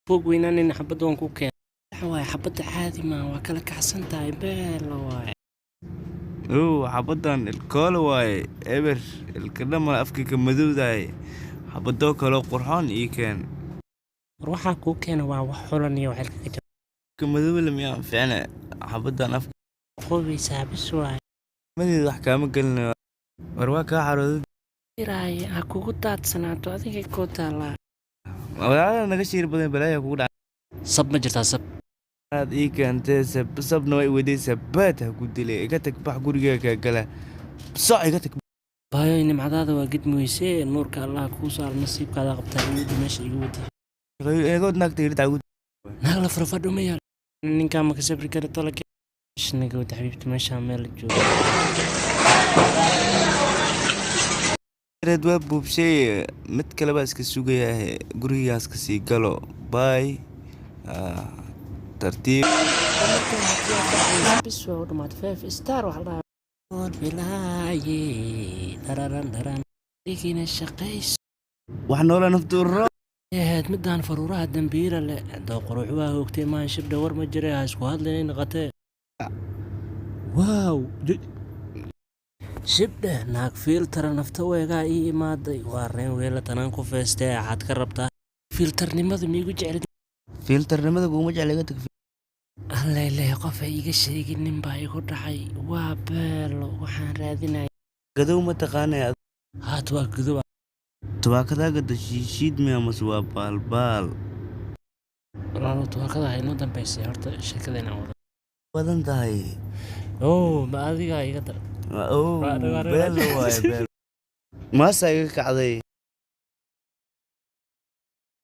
Fog weynaanin, xabadda waan ku keenay. Waxa waaye, xabadda caadi maaha, waa kala kacsan tahay, beelo waaye. Ow, xabadan ilkoole waaye, eber ilka dhama afka ka madowdahay. Xabadoo kaloo qurxoon ii keen. War, waxaa kuu keena waa wax xulan iyo waxay kaga jab. Ka madowle miyaa fiicne xabadan afka? Qobeysaa bis waaye. Madeeda wax kaama gelinayo. War, waa kaa carooday. Iraaye ha kugu daadsanaato, adiga koo taallaa. Walaalaha naga shiir badan, balaaya kugu dhacay. Sab ma jirtaa, sab? Aad ii keentay sab, sabna way weyday. Sabaad ha ku dilay. Iga tag, bax, guriga kaa gala, soc, iga tag. Baayoy, nimcadaada waa gidmoysee, nuurka Allah kuu saaro, nasiibkaada qabtaa. Iwadi meesha iga wadi. Eegood naagta yidhi tagu. Naag la farfadho ma yaal, ninkaa ma ka sabri kara talake. Naga wadi, xabiibti, meeshaa meel la joogo. Reed waa buubshay, mid kale baa iska sugayaa, gurigaas ka sii galo. Bye. Tartiib. Bis waa u dhamaatay, five star waxa la dhahaa bilaaye dararan daran dhigina shaqayso. Wax noola naftu ro. Ahayd midaan faruuraha dambiila leh doo quruux waa hoogtay maan shibdha. War ma jira, ha isku hadlaynay noqotee. Waaw, shibdhe, naag filtera nafta weegaa ii imaaday. Waa reen weela tanaan ku feestee. Axaad ka rabtaa filternimada miigu jeclid? Filternimada kuuma jecla, iga tag. Allele, qof ay iga sheegin nin baa igu dhacay. Waa beelo waxaan raadinaya. Gadow ma taqaanay? Haat waa godob. Tubaakadaa gada shiishiid miya mase waa baalbaal? Walaalo, tubaakada ha inoo dambaysay, horta sheekada inaan wado. Badan tahay. Oo ma adigaa iga dar. Oh, beelo waaye, beelo maasa iga kacday.